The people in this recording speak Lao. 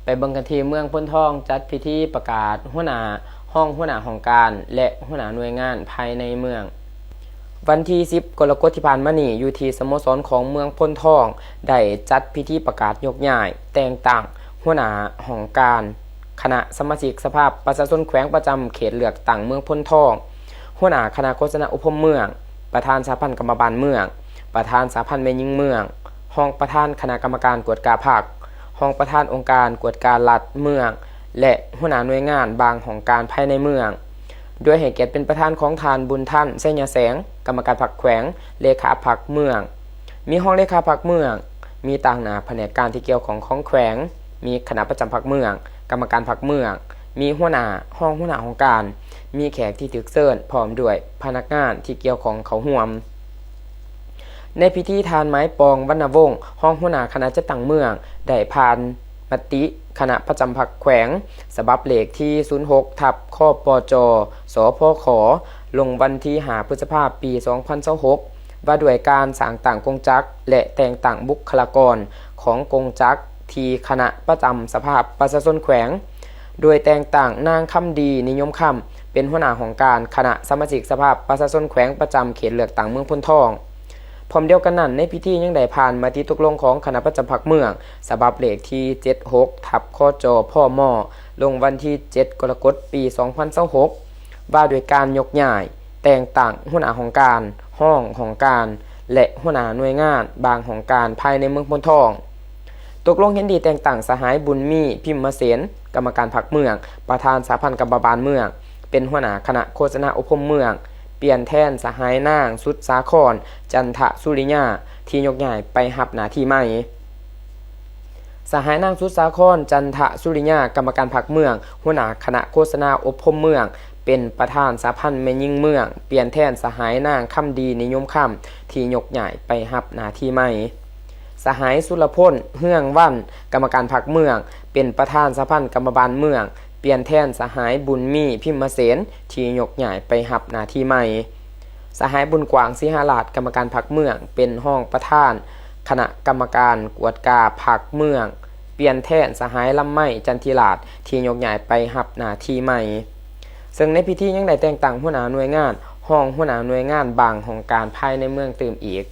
ໄປເບິ່ງກັນທີ່ເມືອງໂພນທອງ ຈັດພິທີປະກາດຫົວໜ້າ, ຮອງຫົວໜ້າຫ້ອງການ ແລະ ຫົວໜ້າໜ່ວຍງານພາຍໃນເມືອງ. ວັນທີສິບ ກໍລະກົດທີ່ຜ່ານມານີ້, ຢູ່ທີ່ສະໂມສອນຂອງເມືອງໂພນທອງ ໄດ້ຈັດພິທີປະກາດຍົກຍ້າຍແຕ່ງຕັ້ງຫົວໜ້າຫ້ອງການ ຄະນະສະມາຊິກສະພາປະຊາຊົນແຂວງ ປະຈຳເຂດເລືອກຕັ້ງເມືອງໂພນທອງ, ຫົວໜ້າຄະນະໂຄສະນາອົບຮົມເມືອງ, ປະທານສະຫະພັນກຳມະບານເມືອງ, ປະທານສະຫະພັນແມ່ຍິງເມືອງ, ຮອງປະທານຄະນະກຳມະການກວດກາພັກ, ຮອງປະທານອົງການກວດກາລັດເມືອງ ແລະ ຫົວໜ້າໜ່ວຍງານບາງຫ້ອງການພາຍໃນເມືອງ, ໂດຍໃຫ້ກຽດເປັນປະທານຂອງທ່ານ ບຸນທັນ ໄຊຍະແສງ, ກຳມະການພັກແຂວງ, ເລຂາພັກເມືອງ, ມີຮອງເລຂາພັກເມືອງ, ມີຕາງໜ້າພະແນກການທີ່ກ່ຽວຂ້ອງຂອງແຂວງ, ມີຄະນະປະຈຳພັກເມືອງ, ກຳມະການພັກເມືອງ, ມີຫົວໜ້າ, ຮອງຫົວໜ້າຫ້ອງການ, ມີແຂກທີ່ຖືກເຊີນ ພ້ອມດ້ວຍພະນັກງານທີ່ກ່ຽວຂ້ອງເຂົ້າຮ່ວມ. ໃນພິທີ ທ່ານ ໝາຍປອງ ວັນນະວົງ ຮອງຫົວໜ້າຄະນະຈັດຕັ້ງເມືອງ ໄດ້ຜ່ານມະຕິຄະນະປະຈຳພັກແຂວງ ສະບັບເລກທີສູນຫົກ ທັບ ຄປຈ ສພຂ ລົງວັນທີຫ້າ ພຶດສະພາ ປີສອງພັນຊາວຫົກ ວ່າດ້ວຍການສ້າງຕັ້ງກົງຈັກ ແລະ ແຕ່ງຕັ້ງບຸກຄະລາກອນຂອງກົງຈັກ ທີ່ຄະນະປະຈຳສະພາປະຊາຊົນແຂວງ, ໂດຍແຕ່ງຕັ້ງນາງ ຄຳດີ ນິຍົມຄຳ ເປັນຫົວໜ້າຫ້ອງການຄະນະສະມາຊິກສະພາປະຊາຊົນແຂວງ ປະຈຳເຂດເລືອກຕັ້ງເມືອງໂພນທອງ. ພ້ອມດຽວກັນນັ້ນ, ໃນພິທີຍັງໄດ້ຜ່ານມະຕິຕົກລົງຂອງຄະນະປະຈຳພັກເມືອງ ສະບັບເລກທີເຈັດຫົກ ທັບ ຄຈ ພມ ລົງວັນທີເຈັດ ກໍລະກົດ ປີສອງພັນຊາວຫົກ ວ່າດ້ວຍການຍົກຍ້າຍ ແຕ່ງຕັ້ງຫົວໜ້າຫ້ອງການ, ຮອງຫ້ອງການ ແລະ ຫົວໜ້າໜ່ວຍງານບາງຫ້ອງການພາຍໃນເມືອງໂພນທອງ. ຕົກລົງເຫັນດີແຕ່ງຕັ້ງສະຫາຍ ບຸນມີ ພິມມະເສນ ກຳມະການພັກເມືອງ, ປະທານສະຫະພັນກຳມະບານເມືອງ, ເປັນຫົວໜ້າຄະນະໂຄສະນາອົບຮົມເມືອງ, ປ່ຽນແທນສະຫາຍນາງ ສຸດສາຄອນ ຈັນທະສຸລິຍາ ທີ່ຍົກຍ້າຍໄປຮັບໜ້າທີ່ໃໝ່. ສະຫາຍນາງ ສຸດສາຄອນ ຈັນທະສຸລິຍາ ກຳມະການພັກເມືອງ, ຫົວໜ້າຄະນະໂຄສະນາອົບຮົມເມືອງ, ເປັນປະທານສະຫະພັນແມ່ຍິງເມືອງ, ປ່ຽນແທນສະຫາຍນາງ ຄຳດີ ນິຍົມຄຳ ທີ່ຍົກຍ້າຍໄປຮັບໜ້າທີ່ໃໝ່. ສະຫາຍ ສຸລະພົນ ເຮືອງວັນ ກຳມະການພັກເມືອງ, ເປັນປະທານສະຫະພັນກຳມະບານເມືອງ, ປ່ຽນແທນສະຫາຍ ບຸນມີ ພິມມະເສນ ທີ່ຍົກຍ້າຍໄປຮັບໜ້າທີ່ໃໝ່. ສະຫາຍ ບຸນກວ້າງ ສີຫະລາດ ກຳມະການພັກເມືອງ, ເປັນຮອງປະທານຄະນະກຳມະການກວດກາພັກເມືອງ, ປ່ຽນແທນສະຫາຍ ລຳໄມ ຈັນທິລາດ ທີ່ຍົກຍ້າຍໄປຮັບໜ້າທີ່ໃໝ່. ເຊິ່ງໃນພິທີຍັງໄດ້ແຕ່ງຕັ້ງຫົວໜ້າໜ່ວຍງານ, ຮອງຫົວໜ້າໜ່ວຍງານບາງຫ້ອງການພາຍໃນເມືອງຕື່ມອີກ.